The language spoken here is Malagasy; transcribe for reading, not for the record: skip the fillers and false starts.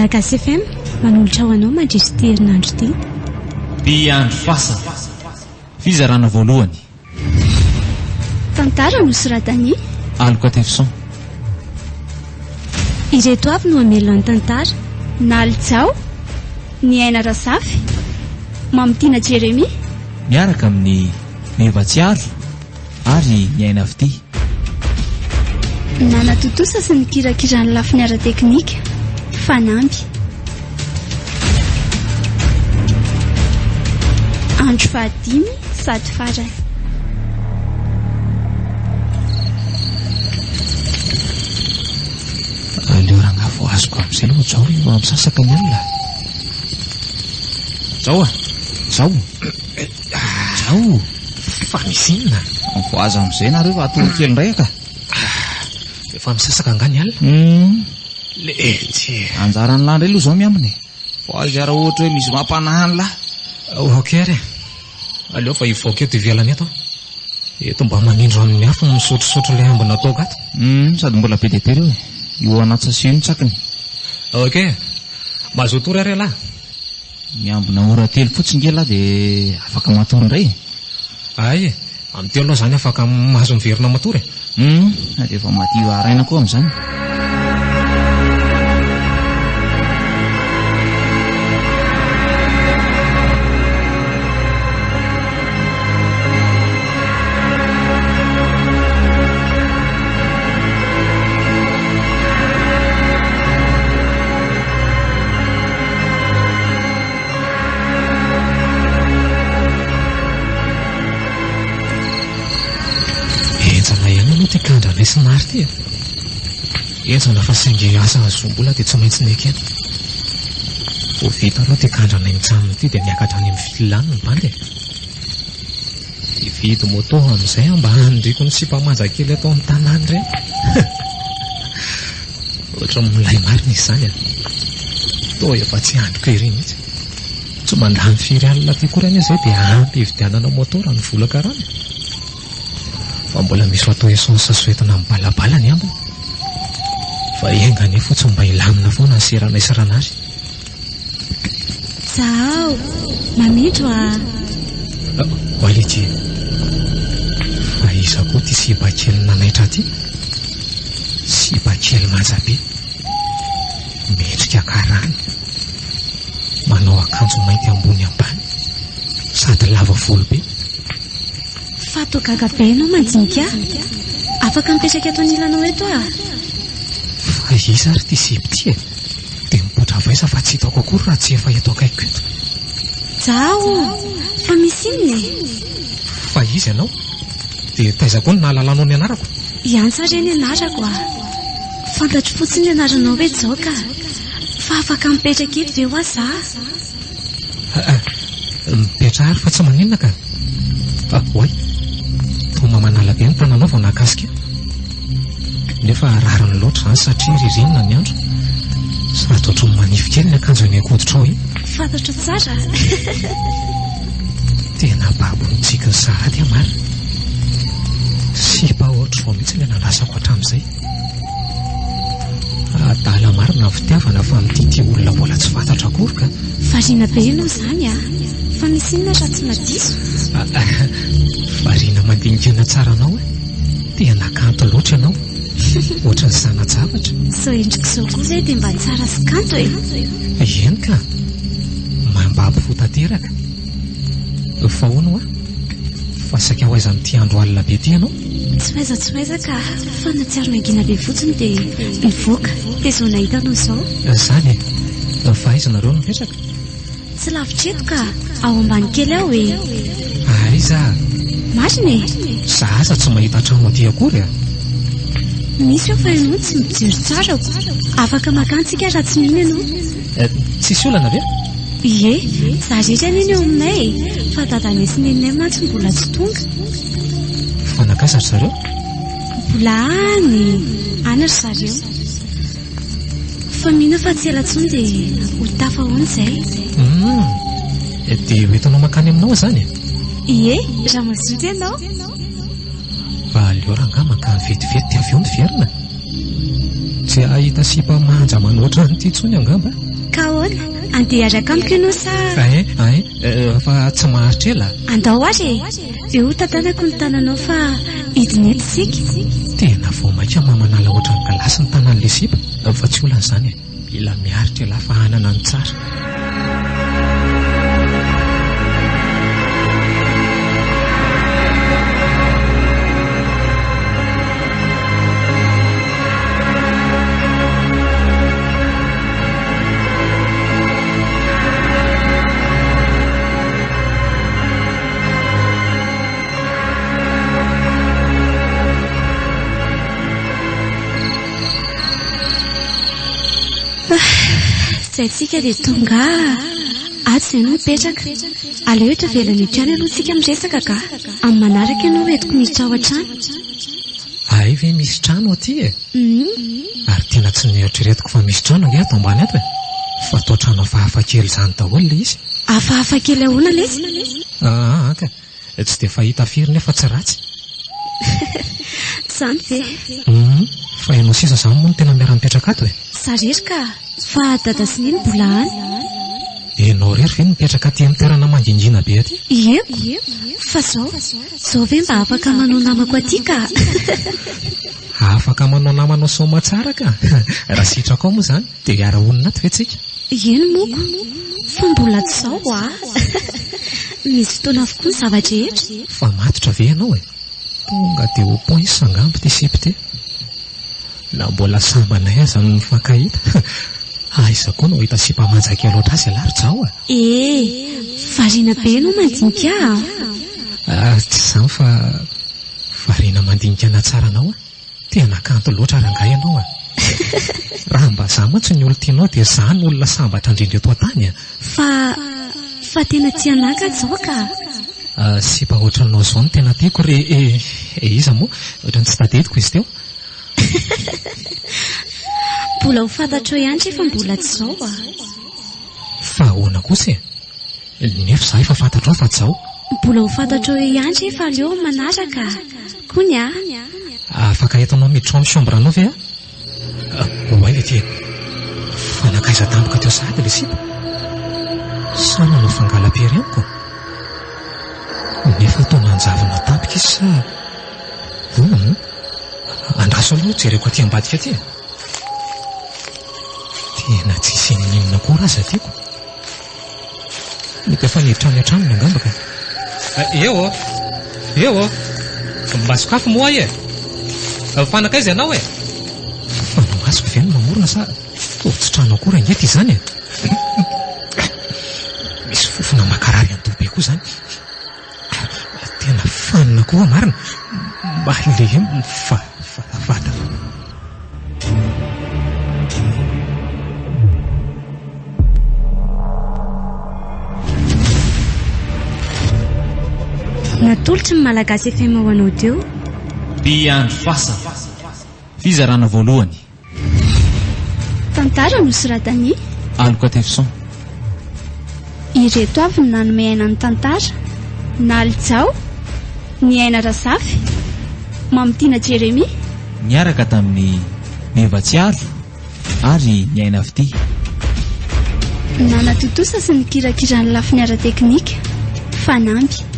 Malagasy FM manolotra ho anao mandritra ity herinandro ity. Mpiandry fasana. Fizarana voalohany. Tantara nosoratan'i. Aloka Tefson. Ireto avy no hamelona ny tantara. Naly Jao, Niaina Razafy, Mamitiana Jeremia. Miaraka amin'i Meva Tsiaro ary Niaina Fitia. Nanatontosa sy nikirakira ny lafiny ara-teknika, Fanamby. Andro fahadimy sady farany. Aleo rangahy vao azoko amin'izay aloha Jao io misasaka ny alina. Jao a! Jao! Jao! Fa misy inona? Mivoaza amin'izay nareo fa hatory kely indray ka. Efa misasaka angaha ny alina? Hum. Letsy e. Anjaran'ny lahy indray aloha izao miambina e. Voazy ary ohatra hoe misy mampanahy ny lahy. Ok ary e. Aleo fa hivoaka eto ivelany eto aho. Eto mba manindro amin'ny afo ny misotrosotro ilay ambina toaka ato. Hum, sady mbola be dia be ireo e. Io anaty sachet io ny tsakiny. Ok. Mazotoa tory ary ialahy. Miambina ora telo fotsiny nge lah dia afaka matory indray e. Hay e, amin'ny telo aloha izany afaka mahazo miverina matory e. Hum, dia efa madiva haraina koa amin'izany. Henjana ihany aloha ity kandra sy Nary ity e. Henjana fa saingy asa ahazoam-bola dia tsy maintsy nekena. Vao vita aloha ity kandranay mijanona ity dia miakatra any amin'ny ville any ny bandy e. Hividy moto amin'izay aho mba hanindriako ny sipa manja kely eto amin'ny tanàna ireny. Ohatran'ny milay marina izy izany a! Toa efa tsy andriko ery mihitsy. Tsy mandany firy alina aty akory anie izay dia ampy hividianana moto raha ny vola karama e! Fa mbola misy ho atao essence sy hoentina mibalabala ny ambiny. Fa enga anie fotsiny mba hilamina foana ny seranay sy Ranary. Zahao, mamindro a! Oay letie, fa iza koa ity sipa kely nanaitra ahy ity? Sipa kely manja be, mendrika karana, manao akanjo mainty ambony ambany, sady lava volo be. Fa toa gaga be ianao mandinika ahy. Afaka mipetraka eto anilanao eto aho. Fa iza ary ity sipa ity e? Dia mipoitra avy aiza fa tsy hitako akory raha tsy efa eto akaikiko eto. Jao! Fa misy inona e? Fa iza ianao? Dia taiza koa no nahalalanao ny anarako? I Antsa re ny anarako a! Fantatro fotsiny ny anaranao hoe Jao ka! Fa afaka mipetraka eto ve hoa za? Aa! Mipetraha ary fa tsy maninona ka! Ah, oay! Toa mamanala be ny tananao vao nahakasika ahy. Nefa rariny loatra izany satria ririnina ny andro. Sady ohatran'ny manify kely ny akanjo eny an-koditrao iny. Fantatro tsara. Tena babon'ny tsikiny sahady aho marina. Sipa ohatr'izao mihitsy ilay nandrasako hatramin'izay. Adala marina ny fitiavana fa mitia olona mbola tsy fantatra akory ka. Variana be ianao izany a! Fa misy inona raha tsy madiso? Variana mandinika ny hatsaranao e! Tena kanto loatra ianao, ohatran'ny zana-javatra. Izao endriko izao koa ve dia mba tsara sy kanto e? Eny ka! Mambabo fo tanteraka. Fa hono hoa, fa saika ho aiza amin'ity andro alina be ity ianao? Tsy ho aiza tsy ho aiza ka, fa nahatsiaro nangina be fotsiny dia nivoaka, dia izao nahita anao izao. Izany e! Fa aiza nareo no mipetraka? Tsy lavitra eto ka, ao ambany kely ao e! Aiza? Marina e! Za aza tsy mahita trano aty akory a! Misy eo fa ianao no tsy mijery tsara ko! Afaka makany tsika raha tsy mino ianao. Tsisy olana ve? Ie, za rery anie ny eo aminay e! Fa dadanay sy neninay mantsy mbola tsy tonga. Fa nankaiza ry zareo? Mbola any, any ry zareo. Fa mino aho fa tsy ela intsony dia ho tafa ahoana izay. Hum, dia ho entinao mankany aminao izany e? Ie, raha mazoto ianao. Fa aleo rangahy mankany vetivety dia avy eo miverina. Tsy hahita sipa manja manoatra an'ity intsony angamba. Ka ahoana? Andeha hiaraka amiko ianao sa? Ae, ae, fa tsy maharitra ela. Andao ary e! Eo tantanako ny tananao fa hidina eto isika. Tena vao mainka mamanala ohatran'ny gilasy ny tanan'ilay sipa, fa tsy olana izany e. Mila miaritra ialahy fa hanana ny tsara. Zay tsika dia tonga ato izay no mipetraka. Aleo eto ivelany eto ihany aloha tsika miresaka ka. Amin'ny manaraka ianao entiko miditra ao an-trano. Hay ve misy trano aty e? Ary tena tsy noeritreretiko fa misy trano ange ato ambany ato e! Fa toa trano hafahafa kely izany daholo ilay izy. Hafahafa kely ahoana lesy? Aa ka! Tsy dia fahita firy nefa tsy ratsy. Izany ve? Hum, fa ianao sisa izany moa no tena miara-mipetraka ato e? Za irery ka! Fa dada sy neny mbola any. Ianao irery ve no mipetraka aty amin'ny toerana mangingina be aty? Ieko! Fa zao, zao ve mba afaka manao namako aty ka? Afaka manao namanao soamatsara ka! Raha sitrakao moa izany dia hiara-honina ato ve tsika? Eny moko, fa mbola tsy zao hoa! Misy fotoana avokoa ny zava-drehetra. Fa matotra ve ianao e? Tonga dia au point angamba ity sipa ity. Na mbola sambanay aza no mifankahita. Aiza koa no hahita sipa manja kely ohatr'azy ialahy ry Jao a! Eh! Variana be ianao mandinika ahy a! Ah, tsy izany fa variana mandinika ny hatsaranao aho. Tena kanto loatra rangahy ianao a! Raha mba izaho mantsy ny olon-tianao dia izaho no olona sambatra indrindra eto an-tany a! Fa, fa tena tia anà ka Jao ka! Ah, sipa ohatranao izao no tena tiako ry eh, iza moa? Ohatran'ny tsy tadidiko izy teo. Mbola ho fantatrao ihany re fa mbola tsy izao a! Fa ahoana kosa e? Nefa izaho efa fantatrao fa tsy izao. Mbola ho fantatrao eo ihany re fa aleo amin'ny manaraka kony a! Afaka entinao miditra ao amin'ny chambre-nao ve aho? Oay le ty e! Fa nankaiza tampoka teo sahady le sipa? Sa nanao fangalam-pery amiko? Nefa toa nanjavona tampoka izy sa? Humm! Andraso aloha jereko aty ambadika aty e! Tena tsisy inoninona akory aza tiako. Mety efa niditra any an-tranony angamba ka. Eo ô! Eo ô! Mba sokafy moa ahy e! Fa nankaiza ianao e? Fa ny masoko ve no mamorona sa toa tsy trano akory ange ity izany e? Misy fofona mankarary andoha be koa izany. Tena fanina koa marina. Malemy ny vatana. Natolotry ny Malagasy FM ho anao teo. Mpiandry fasana. Fizarana voalohany. Tantara nosoratan'i. Aloka Tefson. Ireto avy no nanome aina ny tantara, Naly Jao, Niaina Razafy, Mamitiana Jeremia. Niaraka tamin'i Meva Tsiaro ary Niaina Fitia. Nanatontosa sy nikirakira ny lafiny ara-teknika, Fanamby.